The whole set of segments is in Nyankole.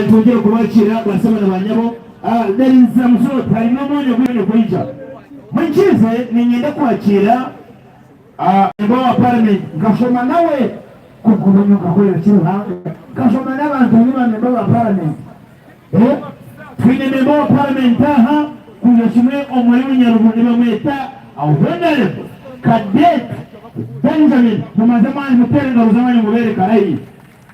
Twongere kubakiira basebo na banyabo. There is some sort harimu omwanya gwine kwija. Mwikirize niinyenda kwakiira Member wa Parliament nkashoma nawe kwonka obu nyowe nkakorera ki Ruhanga nkashoma n'abantu abu ba Member ba Parliament. Twine Member wa Parliament aha kwija kimwe omuri Bunyaruguru nibamweta Honarebo Cadet Benjamin. Mumaze amaani muteere engaro z'amaani mubeereke arahi.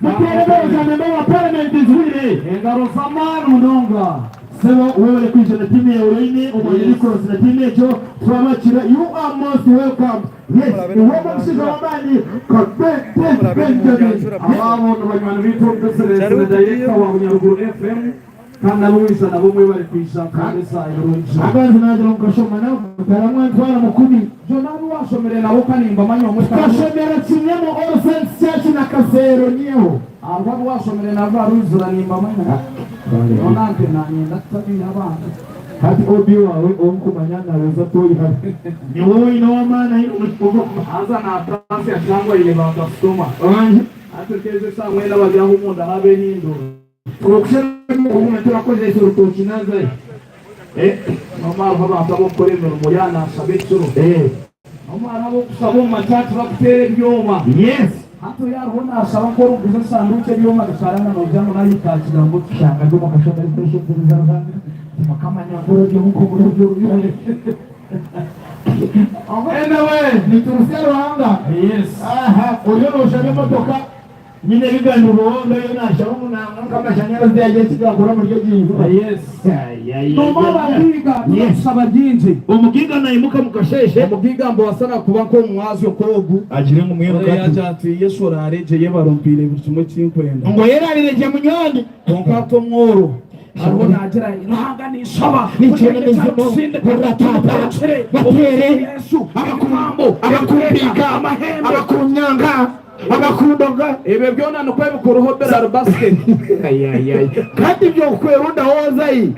Muteere engaro za Member wa Parliament zihurire. Engaro z'amaani munonga. Sebo webale kwija na tiimu yawe oine omwanya Nicholas na tiimu egyo twabakira you are most welcome yes iwe ogu omushaija w'amaani Kabete Benjamin. Aba bo ni banywani baitu omu bizinesi na dayirekita wa Bunyaruguru FM kandi n'abu waija nabo mwebare kwija kabisa ebirungi. Aganze nagira ngu nkashoma nabo taramwantwara mukumi. Jona abu washomire nabo ka nimbamanya omwe ka Tukashomera kimwe mu All Saints Church na Kaseero nyeho. Hariho abu washomire nabo aruizura nimbamanya. Jona nte nanyenda kutabiiha abantu. Hati OB wawe ou nkumanya naroza toyihaho. Niwe oine owamaani aine omutima. Haza natasya kyangwa aine ba kasitoma. Hati nkeejo eshaaha mwenda bari aho omunda habehindura. Obundi turakozesa orutookye nazayo. Nomwe hariho abantu abokukora emirimo ya nashaba ekiro. Nomwe hariho abokushaba omu machachi bakuteera ebyoma. Hati oyo ariho nashaba nkorikuguza esanduukye ebyoma bikarana nogira ngu nahika aha kigambo kye. Shanga ndi omu kashomero arikweshengyereza Ruhanga nti Mukama nyambura ori omu nkomuro ori. Anyway, Niturusya Ruhanga. Oriyo noshaba emotoka. Nyine ebiganiro Ruhanga ariyo nashaba ngu nangwa nk'amashanyarazi yagira eki gakora omuri egi nju. Yes. Noma abagaiga tibakushaba bingi. Omugaiga naimuka omu kasheeshe. Omugaiga mbuwasana kuba nk'omumwazyo nk'ogu. Agire ngu mwiruka Ore ati. yagira ati, Yesu oraaregye yebare ompaire buri kimwe eki nkwenda. Ngu yerarire gye munywani. Kwonka hati omworo ariho naagira, Ruhanga ninshaba Nikyenda emizimu, hurira taata, bateere, abakumpiiga, abakunyanga. Abakundoga. Ebyo byona nikwo ebikuruho Birari Basket. Kandi ibyo okwerundaho wazahi.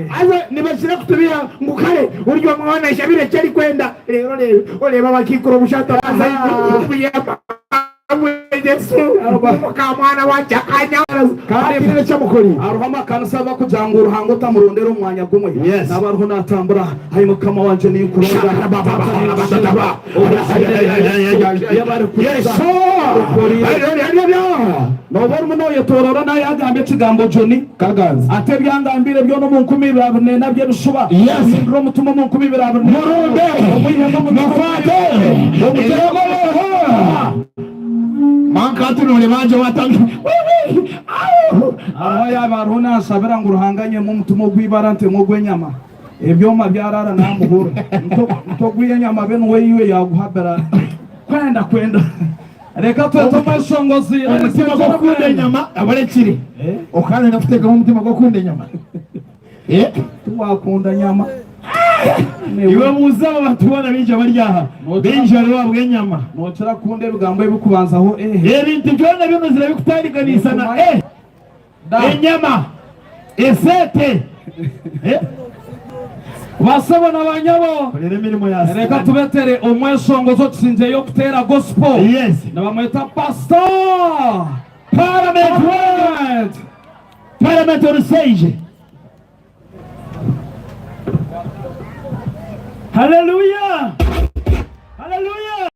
Haza nibakira kutubiha ngu kare ori omwana ashabire eki arikwenda reero oreeba abakiikuru obushatu bazahi kuyamba Yesu mukamwana wangye akanyamara. Kandi hariho amakanisa abakugira ngu Ruhanga otamurondera omu mwanya gumwe. Naaba ariho natambura. Ai Mukama wangye ninkuronda, Taata ninkusiima Nooba orimu nooyetooroora nawe yaagamba ekigambo Jonnie ati ebyangambiire byona omu 2024 by'ebishuba ohindure omutima omu 2025 omwihemu omutima omubi Hariho yaaba ariho nanshabira ngu Ruhanga nyemu omutima ogw'eibara ntemu ogw'enyama. Ebyoma byaraara namuhurira nti ogwiha enyama be niwe iwe yaguhabira kwenda kwenda reka twete omweshongozi Omutima gw'okukunda enyama abarekire okana kuteekamu omutima gw'okukunda enyama. Tiwakunda nyama. Iwe buuza abo bantu boona baingi abari aha baingi bari ahabw'enyama. Nokira kukunda ebigambo ebikubanzaho eeh. Ebintu byona binuzire bikutandikanisa na eeh. Enyama, esente. Basebo na banyabo, Korera emirimo ya reka Sitaane. tubetere omweshongozi okisingyeyo okuteera gospel. Yes. Nibamweta Pastor Parliament Parliament. Parliament Oruseije. Haleluya! Haleluya!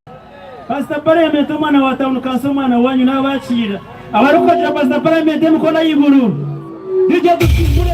Pastor Parliament omwana wa town council omwana wanyu nabakiira. Abarikubagira Pastor Parliament emikono ahaiguru. DJ tusimbure.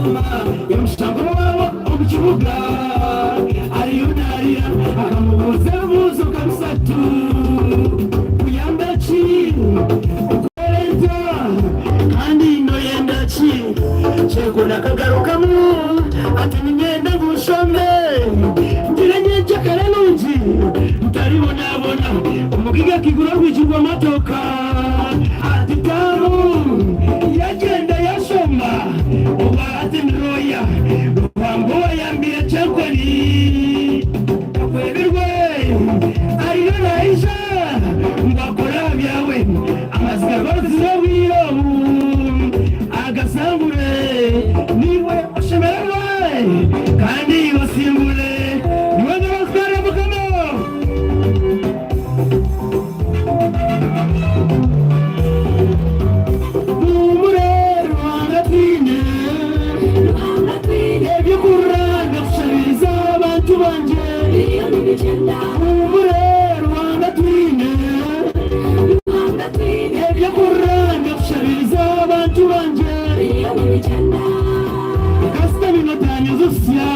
Yamushanga owaabo omu kibuga ariyo naarira. Akamubuuza ebibuuzo nka bisatu, Kuyamba ki? Okukora nta? Kandi noyenda ki? Kyekuna akagarukamu ati, Niinyenda ngu nshome, ngire nyenkyakare nungi, ntaribonabona. Omugiga akaigura orwigi rw'emotoka ati, Taamu! Yagyenda yashoma obwa hati ni looya. Ruhanga owayambire Kyankoni takwebirwe, ariyo naija ngu akore aha byawe. Amaziga g'oruzizi obwire obu agasangure, naiwe oshemererwe kandi osimbure. Niwe ngabo zitwarira Mukama. Huumure Ruhanga twine eby'okurira n'okushabiiriza abantu bangye. Huumure Ruhanga twine eby'okurira n'okushabiiriza abantu bangye. Kasita minota nyozotsya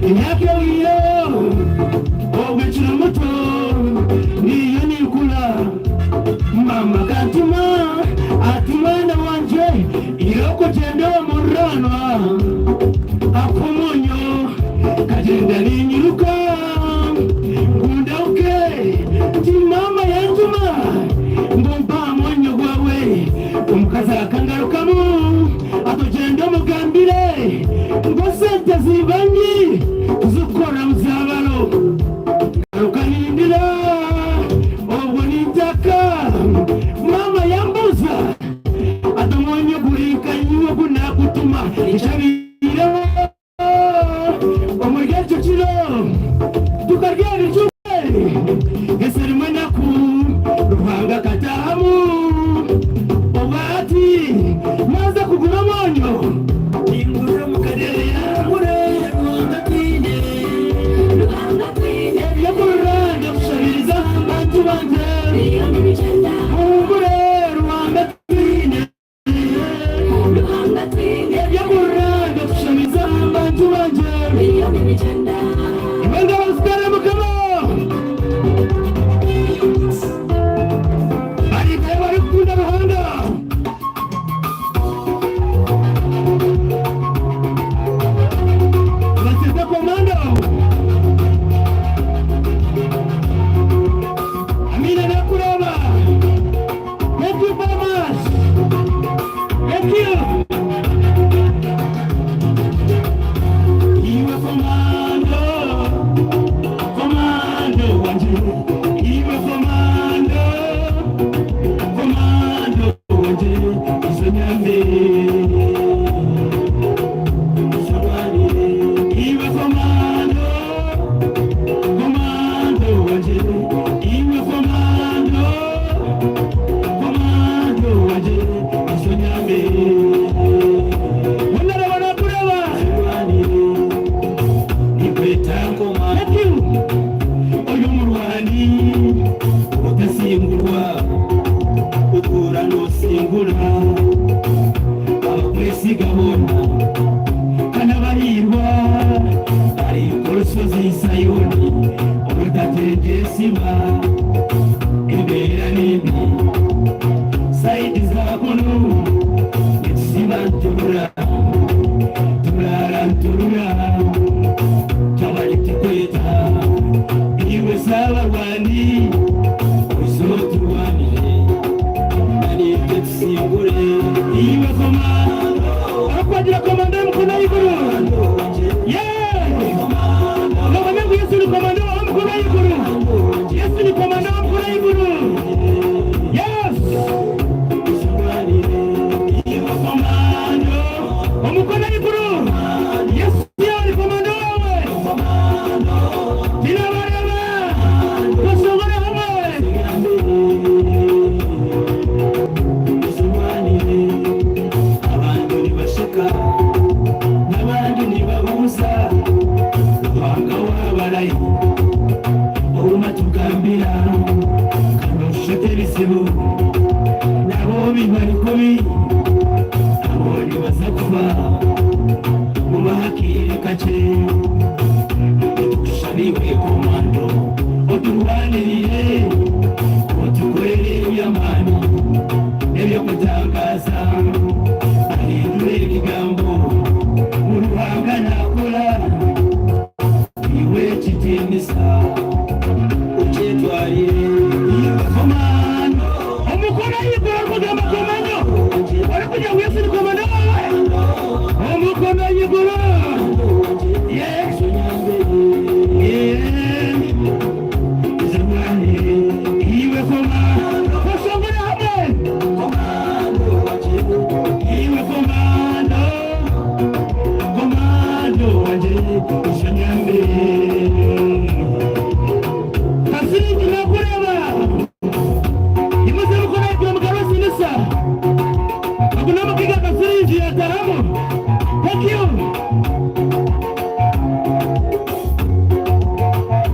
emyaka ehweireho. Obwo nkiri muto niiyo ninkura, maama akantuma ati, Mwana wangye, irooko gyenda owa muriraanwa akuhe omwonyo. Nkagyenda ninyiruka ngu ndahuke nti, Maama yantuma ngu mpe aha mwonyo gwawe. Omukazi akangarukamu ati, Ogyende omugambire ngu esente zibanyi tizikukorera muzaabaro. Ngaruka nindira obwo nintaka. Maama yambuuza ati, Omwonyo guri nka nyowe ogu naakutuma ekyabiireho? Omuri ekyo kiro tukarya ebijuma ezirimu enaku, Ruhanga akataahamu obwo ati, Naaza kugura omwonyo, ningurira omu kadeeya ngure Ruhanga twine eby'okurira n'okushabiiriza bantu bangye, mungure Ruhanga twine. Eby'okurira n'okushemeza bantu bangye. Imwe ngabo zitari Mukama. Bari barikukunda Ruhanga. Basize komando. Amina nakureba. Thank you very much. Thank you. Iwe komando, komando wanje. Iwe komando, komando wanje. Izo nyambe. Iwe komando, komando wanje. Iwe komando. Komando wanje isonyambe Honorable Nakuraba Thank you. Oyu murwani utasingurwa utura nosingura abakwesiga bona kanabahirwa ari ku rusozi Sayuni orutatengesibwa embeera nimbi sayidi za kunu nitusiba nturura turara nturura twaba nitukweta iwe sabarwani oizoturwanire nanitwe tusingure iwe komando akwagira komando y'omukono ahaiguru Yeah! Noomanya ngu Yesu ni komando w'omukono ahaiguru Yesu ni komando w'omukono ahaiguru Yes! Iwe komando omukono ahaiguru Yesu ni komando waawe Tinabareba tushongore hamwe. Abantu nibasheka n'abandi nibabuuza Ruhanga wabarayi ouma tugambira kanoshete ebizibu nabo bibarikobi abo nibaza kuba. Kasiringi nakureeba. Imuza emikono ahaiguru omugabe esinisa. Ogu n'omugiga Kasiringi yataramu. Thank you.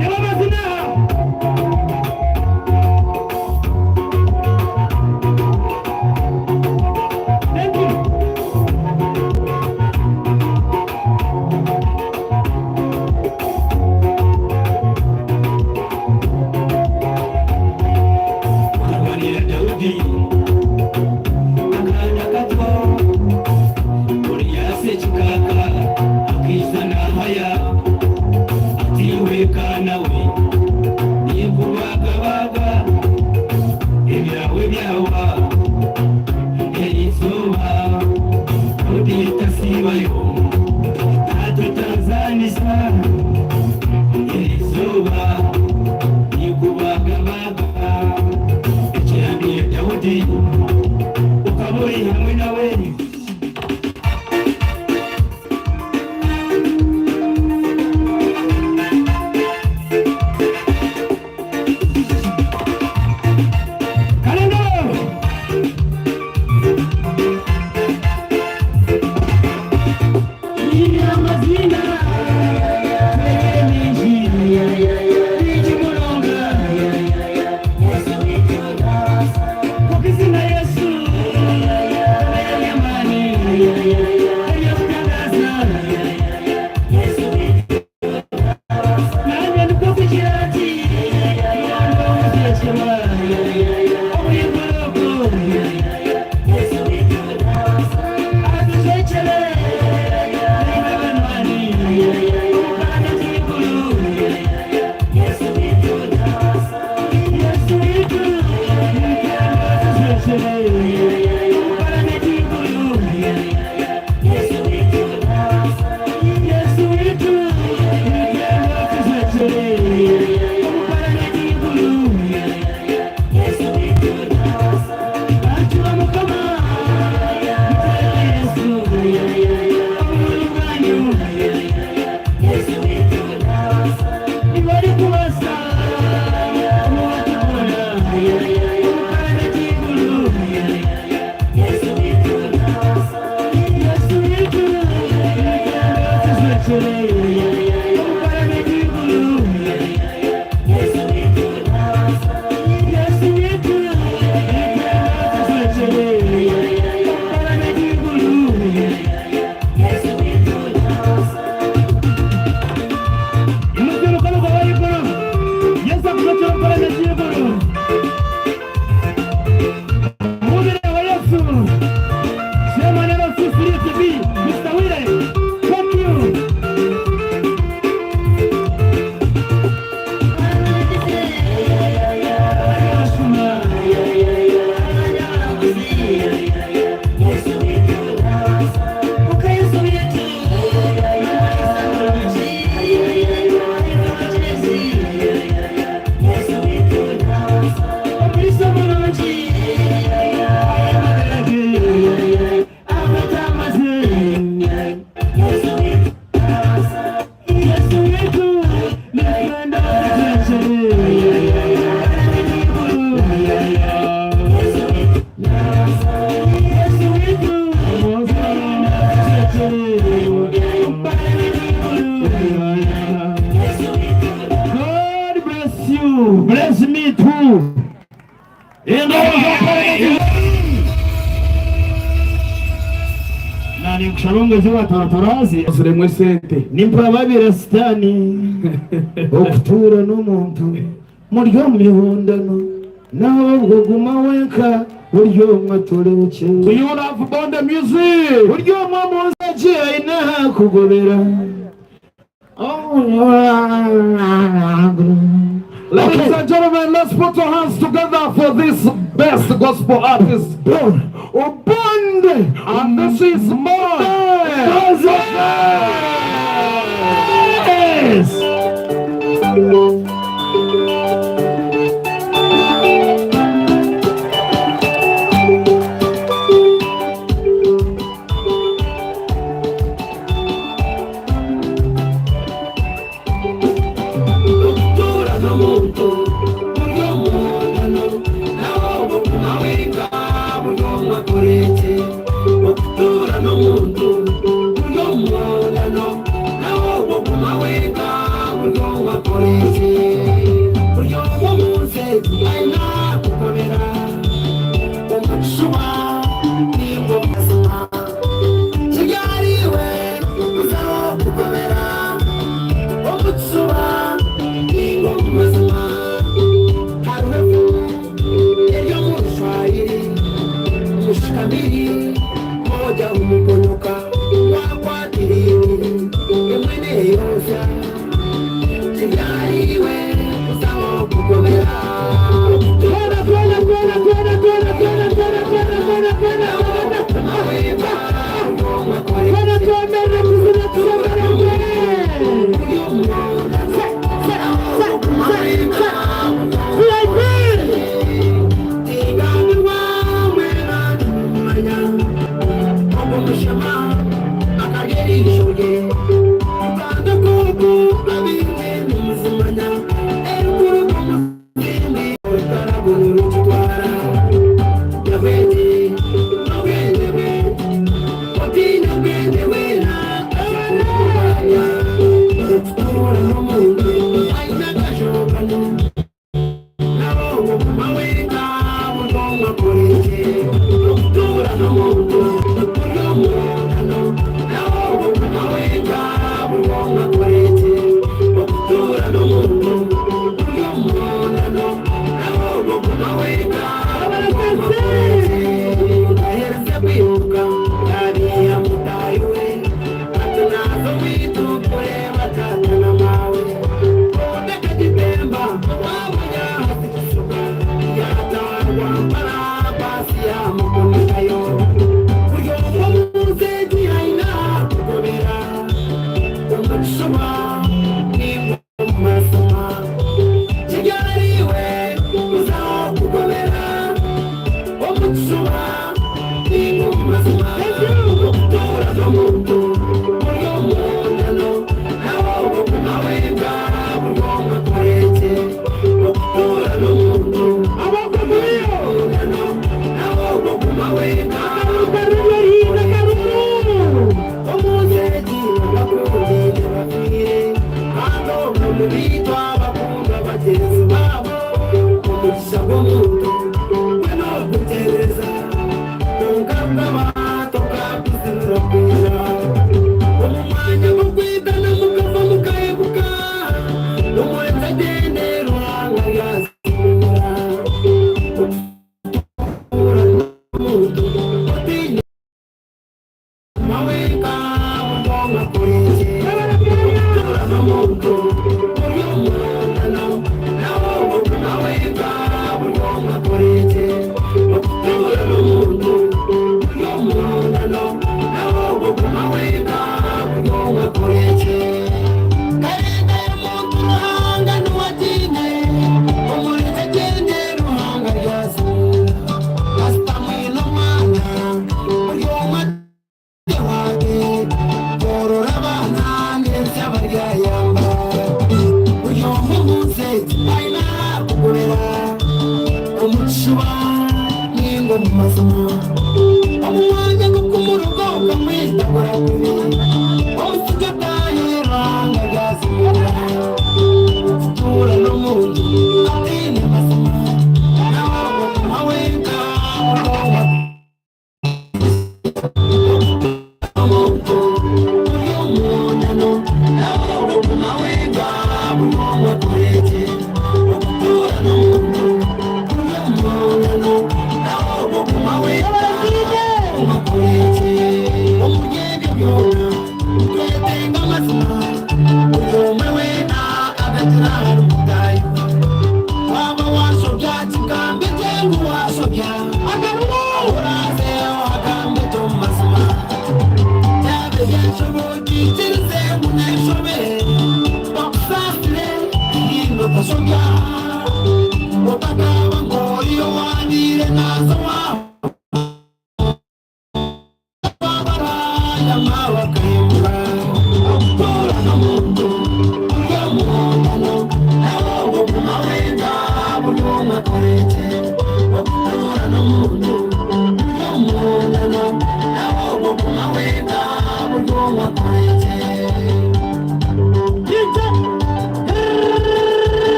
Reba amazina aha. Thank you. Akarwanirira Daudi akaana kato, Goliasi ekikaaka akaija naahaya ati, Iwe kaana we, ninkubagabaga ebyawe byawa eri izooba. Daudi tasiibayo naatutanzaanisa eri izooba. Nikubagabaga ekiramiire Daudi, okaba ori hamwe nawe. Kalengero. God bless you. Bless me too. Engabo za Parliament. Nani nkushaba ngu ezo turazi Ziremwe esente. Nimpababira sitaani okutuura n'omuntu muri omu mihondano nahabwo guma wenka buri omwe atureekye. Do you love Bonde music? Buri omwe omu nsi egi aine ahakugobera. Ladies and gentlemen, let's put our hands together for this best gospel artist. Obonde! And this is More. Yes!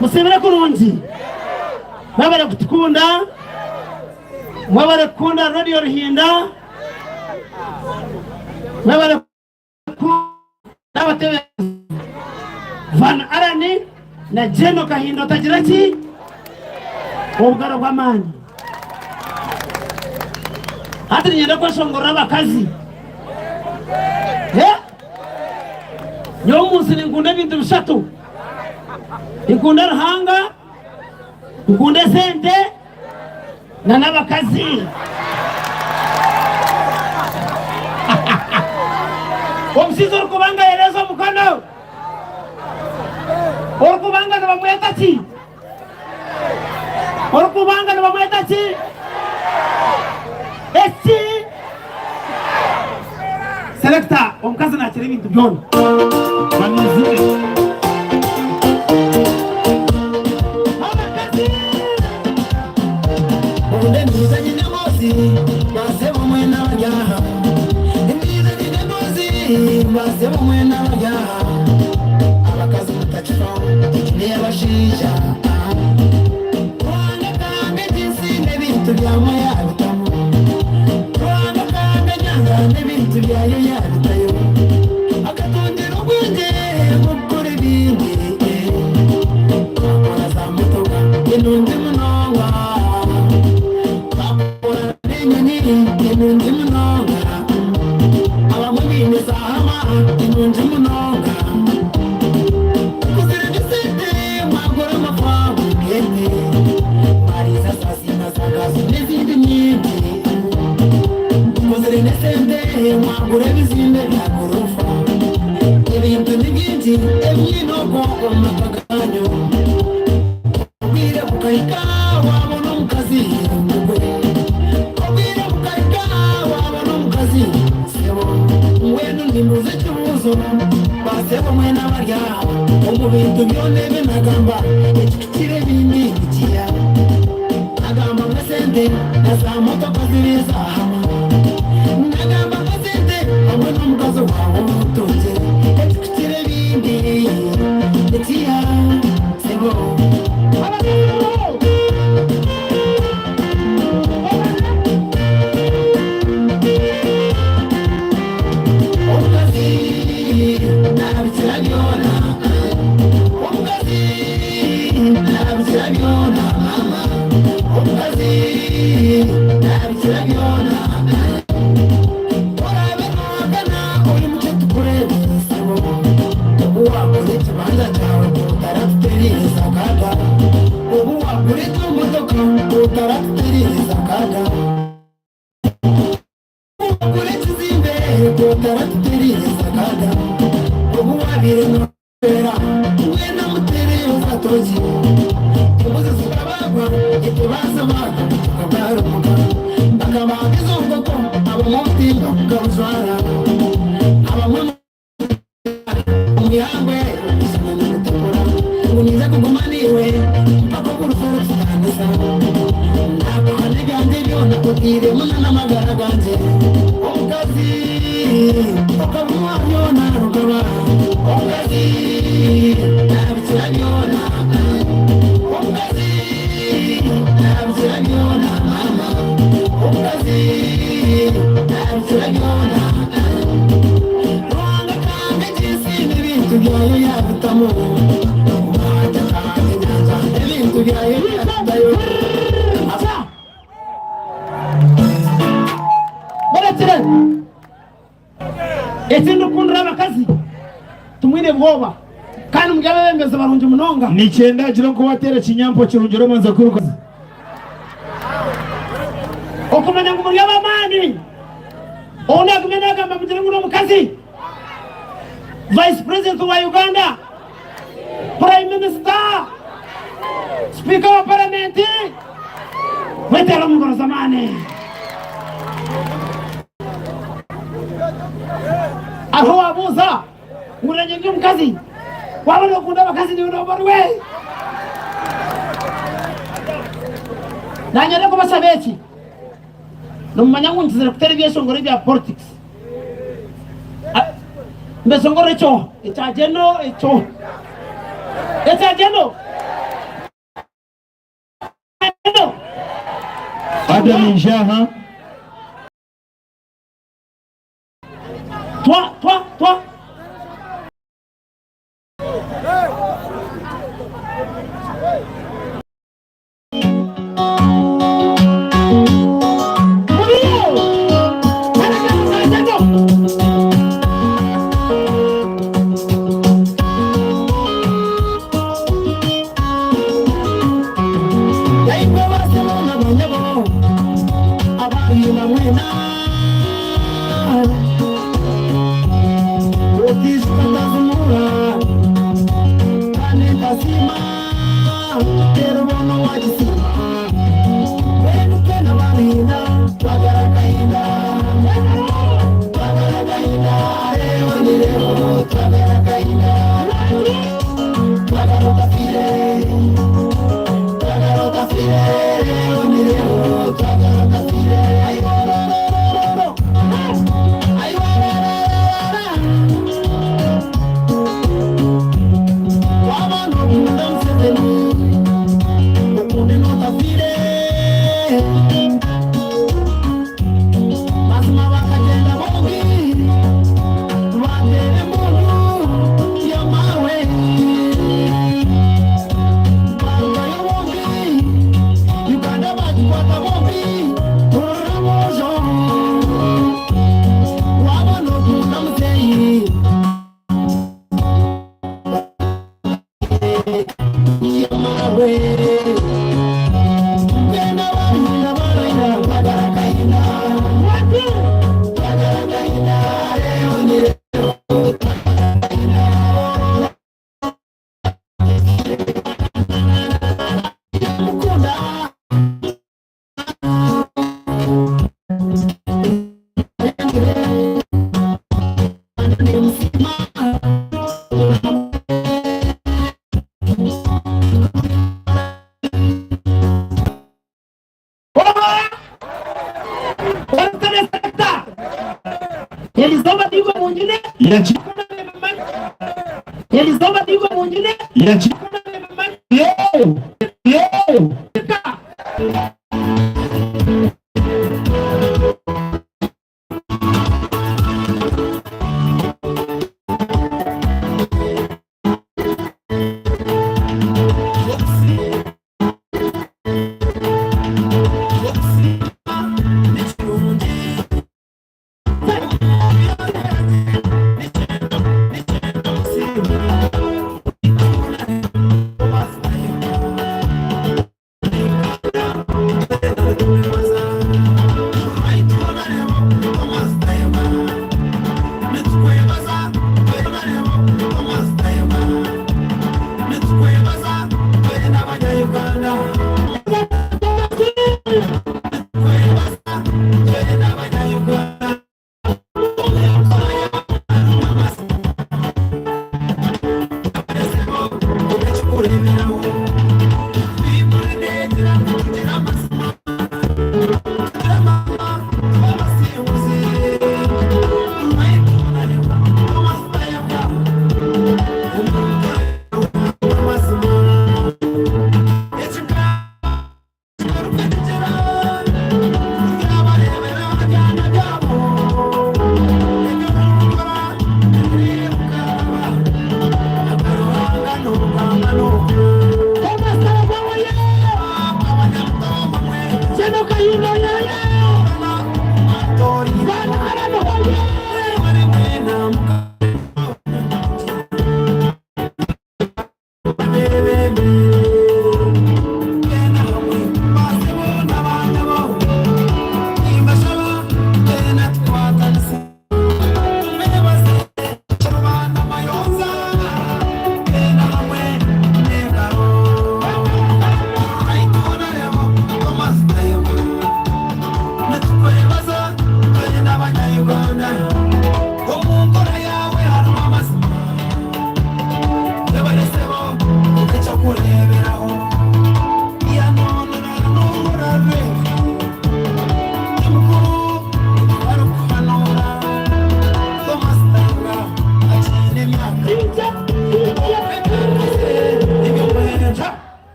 Musiibire kurungi. Mwebare kutukunda, mwebare kukunda Radio Ruhinda, mwebare kukunda abatebezi Van Allen na Jeno Kahinda otagira ki obugaro bw'amaani. Hati niinyenda kweshongorera abakazi. Eh? Nyowe omu nsi ninkunda ebintu bishatu. Ninkunda Ruhanga, nkunda esente na n'abakazi. Omushaija orikubanga ayereeza omukono, orikubanga nibamweta ki? Orikubanga nibamweta ki? Eki? Selector, omukazi nakira ebintu byona. Bamizire. Abakazi! Obundi ndiiza nyine emboozi, baasebo mwena abari aha. Ndiiza nyine emboozi, baasebo mwena abari aha. Abakazi mutakifaho, egi n'ey'abashaija. Ruhanga akahanga egi nsi n'ebintu byamwo yaabitamu. Ruhanga akahanga enyanja n'ebintu byayo yaabitayo. Akatungira obwengye bw'okukora ebindi. Twakora za motoka enungi munonga. Twakora n'enyonyi enungi munonga. Abamwe baine za hama enungi munonga. Kuzire n'esente mwagura amafaamu g'ente. Mwariisa za siina za gaaso n'ezindi nyingi. Kuzire n'esente mwagura ebizimbe bya gorofa. Ebintu ni bingi ebi mwine okwo omu maka gaanyu. Obwire bukahika waabona omukazi mugwe. Obwire bukahika waabona omukazi sebo. Mbwenu nimbuuza ekibuuzo ba sebo mwena abari aha, omu bintu byona ebi nagamba ekikukira ebindi nikiha? Nagamba ngu esente na za motoka ziri eza hamwe. Nagamba ngu esente hamwe n'omukazi waawe ou otungire ekikukira ebindi nikiha sebo? Omukazi nabikira byona, omukazi nabikira byona mama, omukazi nabikira byona. Oraabe noohakana ori mukye tukureebe sebo, obu waagura ekibanja kyawe otaratutereeza kaga, obu waagura egyo motoka otaratutereeza kaga. Wakora ekizimbe otaratutereeza kaga obu wabaire noshwera mbwenu amutereeza toki embuzi zikabagwa itwe bazibaga tukagaruka bakabaga ezo nkoko abamwe obutimba bukabujwara abamwe Omu ihangwe omushana nigutukura ngu ninza kuguma naiwe mpaka obu orufu rukututaanisa. Naakuha n'ebyangye byona otairemu na n'amagara gangye. Omukazi okaba owa byona rugaba. Omukazi naabikira byona. Omukazi naabikira byona maama. Omukazi naabikira byona. Ruhanga akahanga ensi n'ebintu byayo yaabitamu Omuhanda akahanga enyanja n'ebintu byayo yaabitayo. Murekire eki ndikukundira abakazi timwine bwoba kandi muri abebembezi barungi munonga. Nikyenda hagire nk'owateera ekinyampo kirungi oromanza kwiruka. Okumanya ngu muri ab'amaani. Ou naagumya naagamba mugire ngu n'omukazi Vice President wa Uganda, Prime Minister, Speaker wa Paramenti, mweteere omu ngaro z'amaani. Hariho owaabuuza ngu naanye ndi omukazi? Waaba nookunda abakazi niiwe nooba ori we. Naanye ndikubashaba eki. Nimumanya ngu nkizire kuteera ebyeshongoro ebya politics. Mbeshongorera ekyo ekya Geno ekyo ekya Geno. Adam ija aha. Twa twa twa.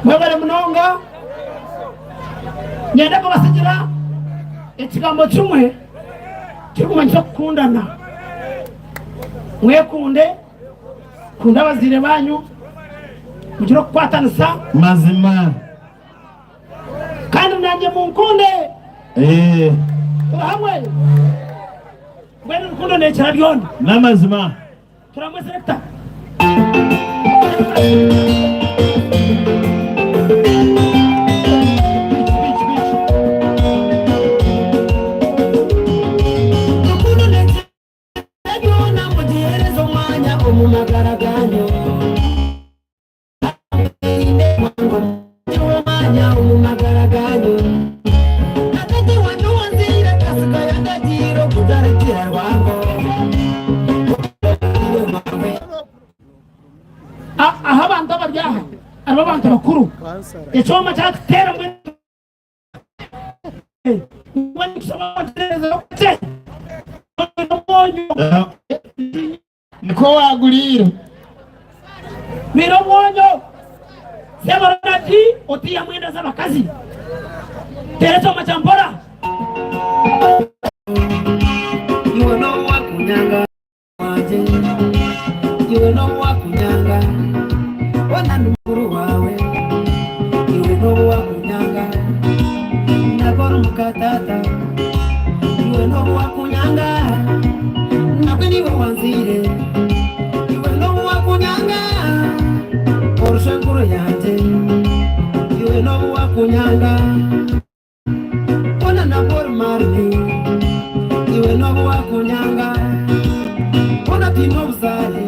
Mwebare munonga. Nyenda kubasigira ekigambo kimwe kirikumanyisa okukundana. Mwekunde, mukunde abazaire banyu, mugire okukwatanisa. Mazima. Kandi nanye munkunde. Eh. Turi hamwe. Mbwenu rukundo nekira byona. Namazima. Turamwe selector. Rukundo nekira byona mugihereze omwanya omu magara ganyu. Aho abantu abari aha hariho abantu bakuru ekyoma kyatuteera mbwenu Nikwo waaguriire. Miira omwonyo. Sebo Ronald otiihamu enda z'abakazi. Teera ekyoma kya mpora. Iwe n'owakunyanga wangye, iwe n'owakunyanga, weena ndi mukuru waawe, iwe n'owakunyanga, nabwo ori muka taata, iwe n'owakunyanga. Nabwe niiwe wanzaire, iwe n'obu wakunyanga, ori shwenkuru yangye, iwe n'obu wakunyanga, hoona nabwo ori maarumi, iwe n'obu wakunyanga, hoona twine obuzaare,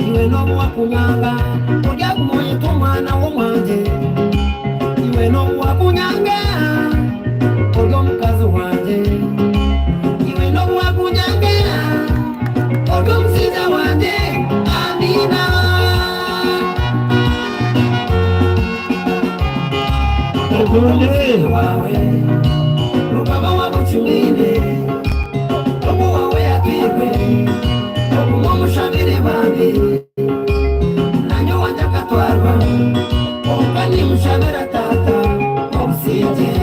iwe n'obu wakunyanga, oryaguma oyetwe omwana w'omwangye, iwe n'obu wakunyanga, ori omukazi wangye. Iwe n'obu wakunyanga ori omushaija wangye Amiina. Omuzaire waawe rukaba wabucumiine ogu waawe yatwirwe ogume omushabire bambi nanye owangye akatwarwa kwonka nimushabira taata obusingye.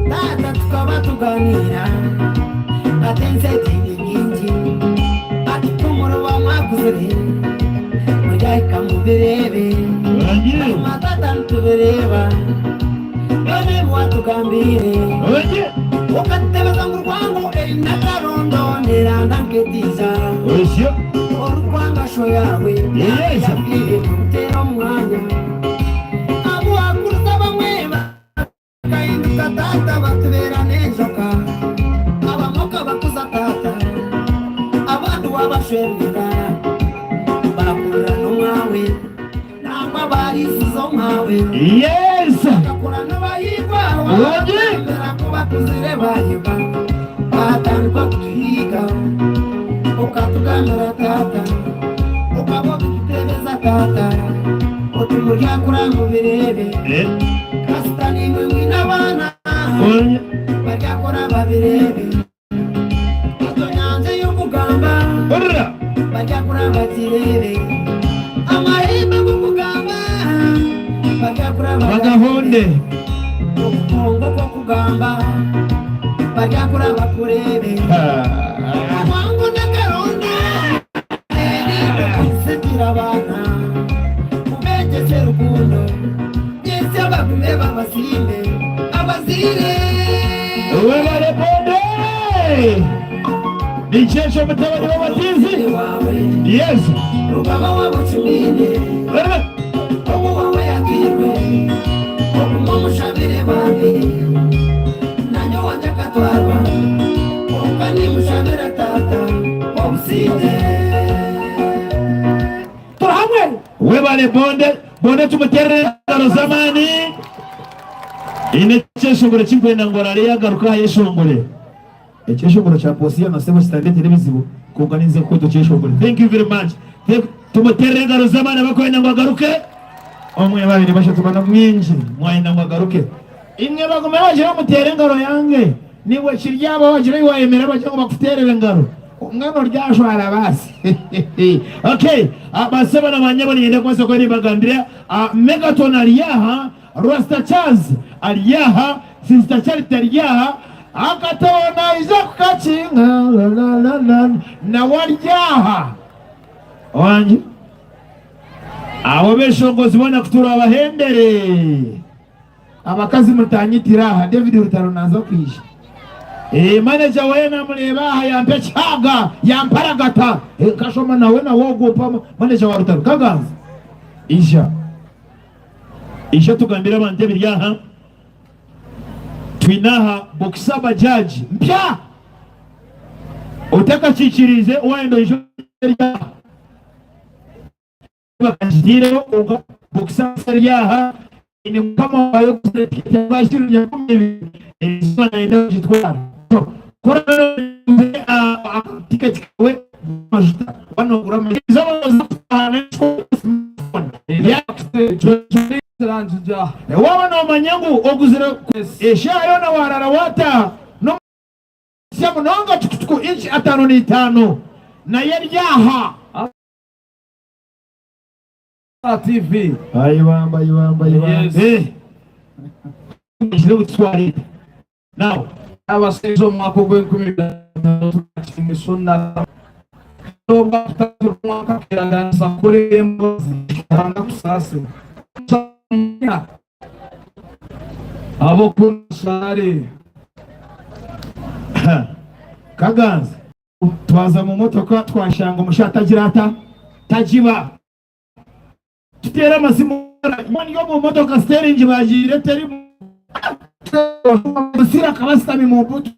Taata tukaba tuganiira ati ensi egi ni nyingi ati ku muriba mwakuzire muryahika mubireebe Mazima taata nitubireeba byona ebi watugambiire Okatutebeza ngu rwango eine akarondo neranda nk'etiija Orikwanga sho yaawe yafiire kuruteera omwanya Abu wakurize abamwe bakahinduka taata batubeera n'enjoka Abamwe okabakuza taata abandi wabashwererera Bakurira n'omwawe nangwa bariisiza omwawe Bakakura nibahiigwa waabagambira ku bakuzire baayeba Baatandika kutuhiiga Okatugambira taata Okaba obitutebeza taata Oti muryakura mubireebe Kasita naimwe mwine abaana Baryakora babireebe Egyo nyanja ey'okugamba Baryakura bagireebe Amahembe ag'okugamba Baryakura Bagahonde. Okugongo kw'okugamba Baryakura bakureebe Obwangu n'akaronda Erinde kutsigira abaana Ubegyese rukundo Nyentsya bagume babasiime Abazaire. Webale bonde! Nikyekyo mutabani w'abatiizi. Yes. Rukaba wabucumiine ogu wawe yatwirwe ogume omushabire bambi nanye owangye akatwarwa kwonka nimushabira taata obusingye. Turi hamwe. Webale bonde bonde tumuterere engaro z'amaani. Haine ekyeshongoro eki nkwenda ngu oraare yagaruka aha yeshongore. Ekyeshongoro kya Posiano sebo kitandetera ebizibu kwonka ninza kukweta okyeshongore. Thank you very much. Thank tumuterere engaro z'amaani abakwenda ngu agaruke. Omwe, babiri, bashatu, bana, mwingi mwayenda ngu agaruke. Imwe bagume bagire bamuteere engaro yange. Niiwe kiryaba wagira ei wayemera bagire ngu bakuteerere engaro. Mbwenu oryajwara baasi. Okay, basebo na banyabo niinyenda kubaasa kuba nimbagambira Megaton ari aha, Rasta Charles ari aha, Sister Charity ari aha, akatabo naija kukakinga la la la la nawe ari aha. Wangi abo beshongozi boona ku turabahendere. Abakazi mutanyitira aha, David Rutaro naaza kwija. Eeh manager weye namureeba aha yampa ekihaaga yamparagata. Eh, nkashoma nawe nawe ogwo mpa manager wa Rutaro Kaganza. Ija. Ija tugambire abantu ebiri aha. Twine aha Boxer Bajaj mpya. Otakakikiriize wayenda oije eri aha. Bakagitiireho kwonka Boxer eri aha eine mukama waayo oguzire tiketi ya shiringi 20,000 erizooba nayenda kugitwara. So ku oraabe oguze akatiketi kaawe gura amajuta waaba noogura amajuta erizooba nooza kutaaha n'ekikopo Waaba noomanya ngu oguzire eshaaha yoona waarara waataaha n'omutsya munonga tukutuku inci 55 nayo eri aha. TV. Ayibamba ayibamba Yes. ayibamba. Eh. Ekiri kutwara Now, Abasaiza omu mwaka ogw'enkumi ibiri na twakira sunna n'obwa kutandika omwaka akeraganisa kukora embabazi Ruhanga kusaasira. Ab'okunshaare. Kaganza twaza mu motoka twashanga omushaho tagira ata tagiba tuteera amasimu ndi omu motoka siteringi bagiire terimu Busiri akaba ashutami mu butu.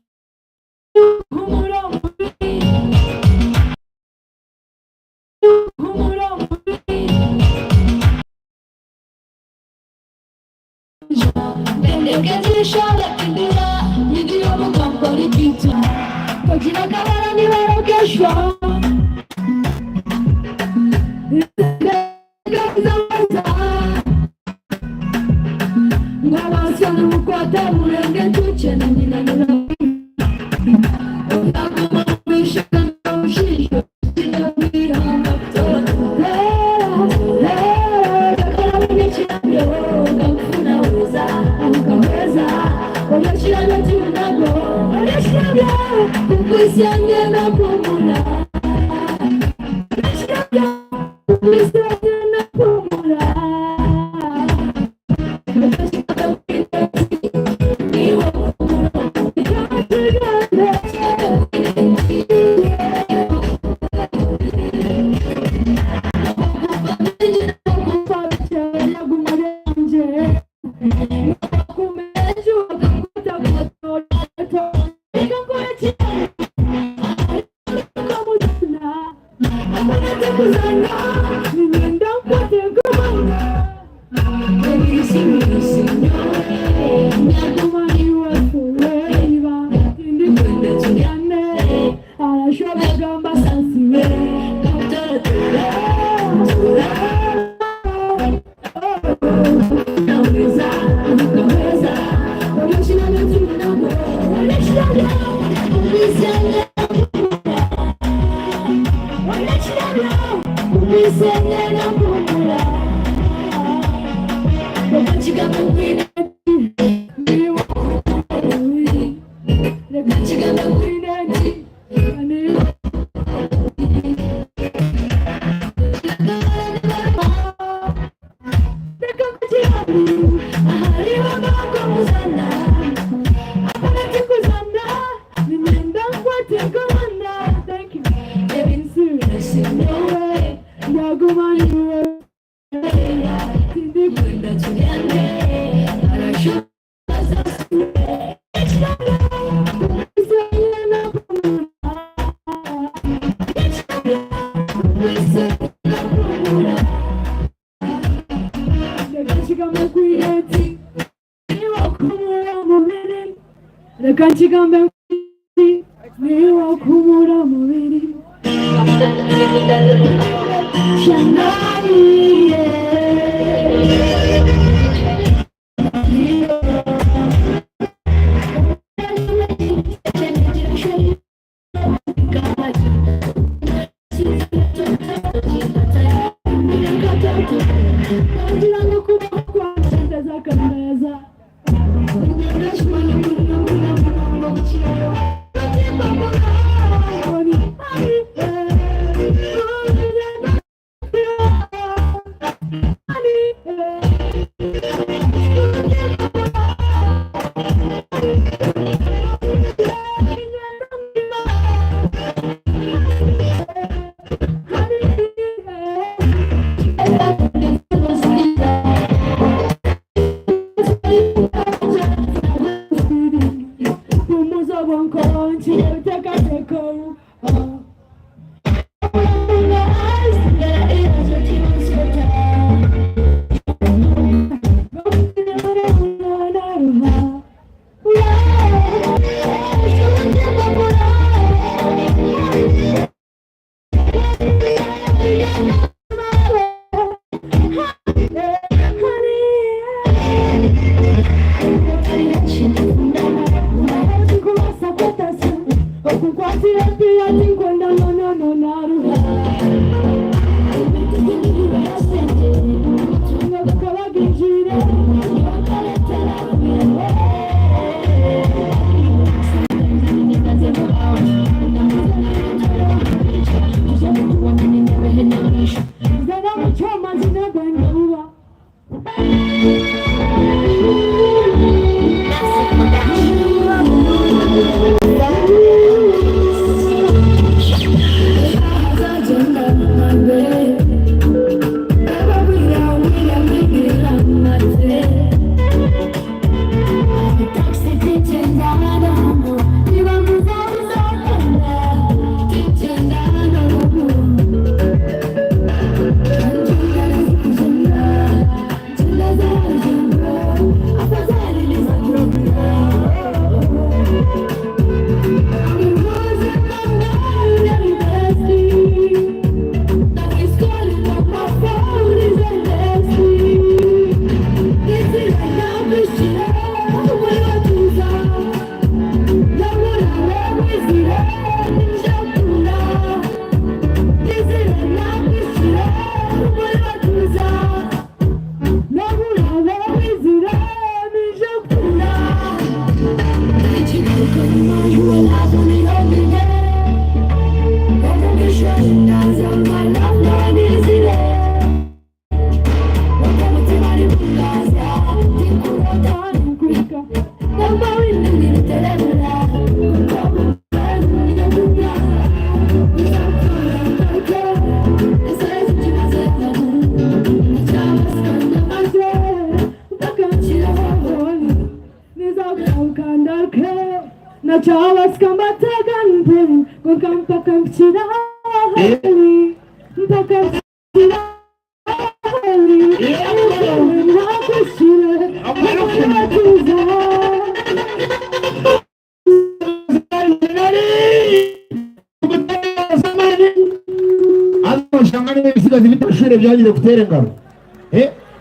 Haza noshanga n'ebisigazi bitashure byangire kuteera engaro.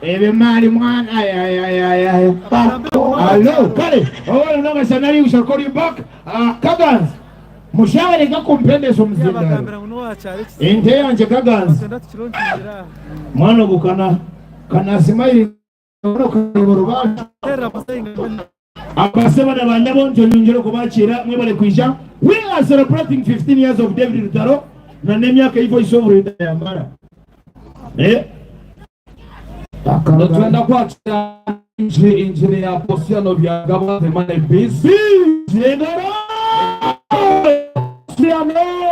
Ebimari mwana ay. Hello, kale. Oh, no ngasana we shall call you back. Kaganzi. Mushawe gakumpendesa omuzindaro. Ente yanje Kaganzi. Mwana ogu kana kanasimairi abaseba na banyabo nyongera kubakira mwebale kwija. We are celebrating 15 years of David Rutaro na n'emyaka ei Voice of Ruhinda yamara. Nitwenda kwakira Engineer Posiano Byagaba the money biz. Engaro!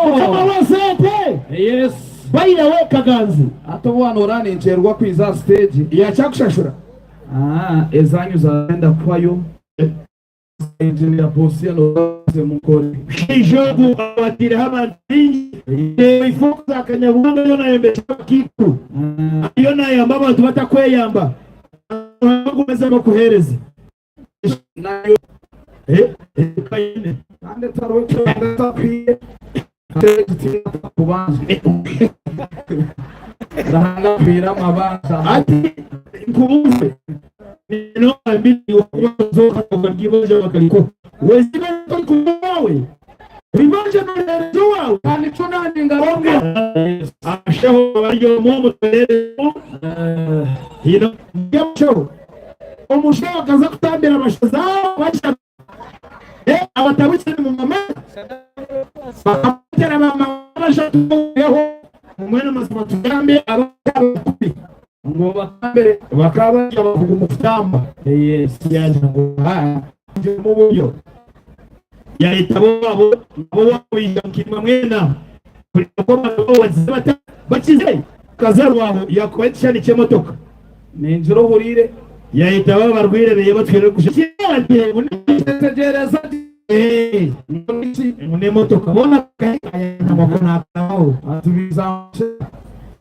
Mukama sente! Yes. By the way, Kaganzi, Ate omwana orani nkyerwa kwiza stage. Yakyakushashura. Ezanyu zagenda kuhayo. Engineer Posiano mukore. Shijogu awatireho abantu bingi. Ifuza akanyabuhanga yo nayembesha kiku. Iyo nayamba abantu batakweyamba. Bagumeza bakuhereza. Nayo Kayine. kandi tariho icyo kubanza. Rahanga kwira amabanja. Ati nkubuze. No mbili wazoka bakibanja bakaliko. Wezibe kuwawe. Ribanja no wawe. Kandi cyo nandi ngaruka. Ashaho baryo mu muterere. Hino yamushaho. Omushaho akaza kutambira amashaza basha. Abatabutse mu mama. Bakamutera mama bashatuyeho. Mumwene mazima tugambe abakubi. Ngo bakambere. Bakaba bakugu mu kutamba. Yes. Yagira ngo ha mu buryo. Yahita bo abo bo wabija mukirima mwena. Kuko bata bakize kazarwaho yakuba cyane cy'imodoka. Ninjira uhurire. Yahita babarwirebeye batwere kusha. Tegereza. N'imodoka bona kaya nakaho. Atubiza.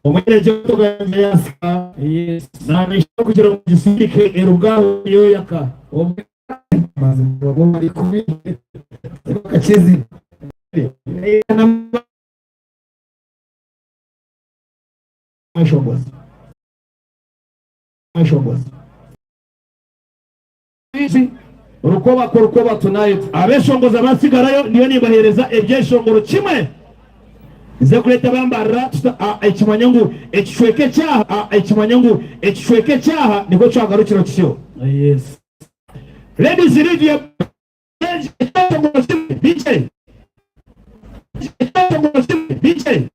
Omwene motoka yanjye yasika. Yes. Namisha kugira ngo gisindike erugaho yo yaka. Maze ngo bari kubi. Kakizi. Mweshongozi. Mweshongozi. Rukoba ko Rukoba tonight. Abeshongozi abasigarayo niyo nibahereza ebyeshongoro kimwe. Nze kuleta bambarra ekimanya ngu ekicweka ekyaha ekimanya ngu ekicweka ekyaha niko kyagarukira kityo. Yes. Ladies leave your DJ. DJ.